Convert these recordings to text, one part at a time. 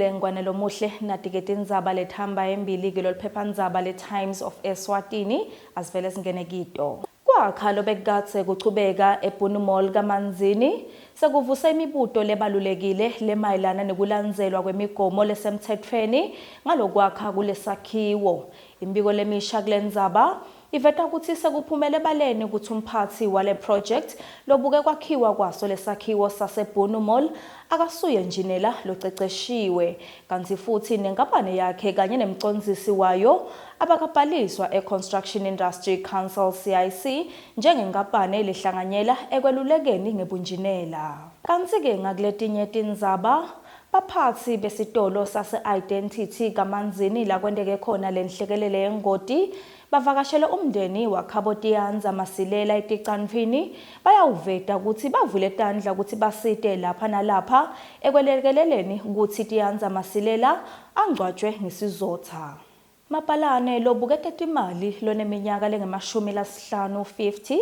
Ngivusile Ngwane Lomuhle natike tindzaba letihamba embili kulolu phephandzaba le-Times of Eswatini asivele singene kito. Kwakha lobekukadze kuchubeka eBhunu Mall kaManzini sekuvuse imibuto lebalulekile lemayelana nekulandzelwa kwemigomo lesemtsetfweni ngalokwakha kulesakhiwo. Imibiko lemisha kulendzaba iveta kutsi sekuphumele ebaleni kutsi umphatsi wale project lobuke kwakhiwa kwaso lesakhiwo saseBhunu Mall akasuye njinela loceceshiwe kantsi futsi nenkampani yakhe kanye nemcondzisi wayo abakabhaliswa e-Construction Industry Council CIC njengenkampani lehlanganyela ekwelulekeni ngebunjinela. Kantsi-ke ngakuletinye tindzaba, baphatsi besitolo sase-Identity kaManzini lakwenteke khona lenhlekelele yengoti bavakashele umndeni wakhabo Tiandza Masilela eTicantfwini bayawuveta kutsi bavule tandla kutsi basite lapha nalapha ekwelekeleleni kutsi Tiandza Masilela angcwatjwe ngesizotha. Mabhalane lobuke tetimali loneminyaka lengemashumi lasihlanu 50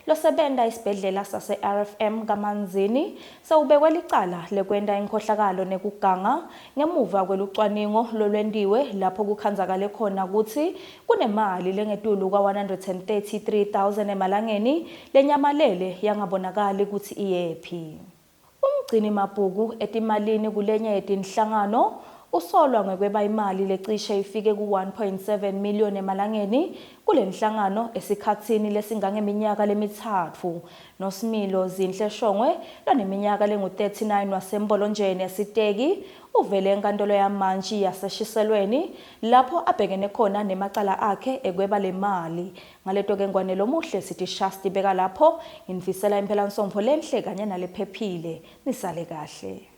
losebenta esibhedlela sase-RFM kaManzini sewubekwe licala lekwenta inkhohlakalo nekuganga ngemuva kwelucwaningo lolwentiwe lapho kukhandzakale khona kutsi kunemali lengetulu kwa-133 000 emalangeni lenyamalele yangabonakali kutsi iyephi. Umgcini mabhuku etimalini kulenye yetinhlangano usolwa ngekweba imali lecishe ifike ku-1.7 million emalangeni kulenhlangano esikhatsini lesingangeminyaka lemitsatfu. Nosimilo Zinhle Shongwe loneminyaka lengu-39 waseMbolonjeni eSiteki uvele enkantolo yamantshi yaseShiselweni lapho abhekene khona nemacala akhe ekweba lemali. Ngaleto-ke Ngwane Lomuhle sithi shasti beka lapho, nginifisela imphelansomfo lenhle kanye nalephephile. Nisale kahle.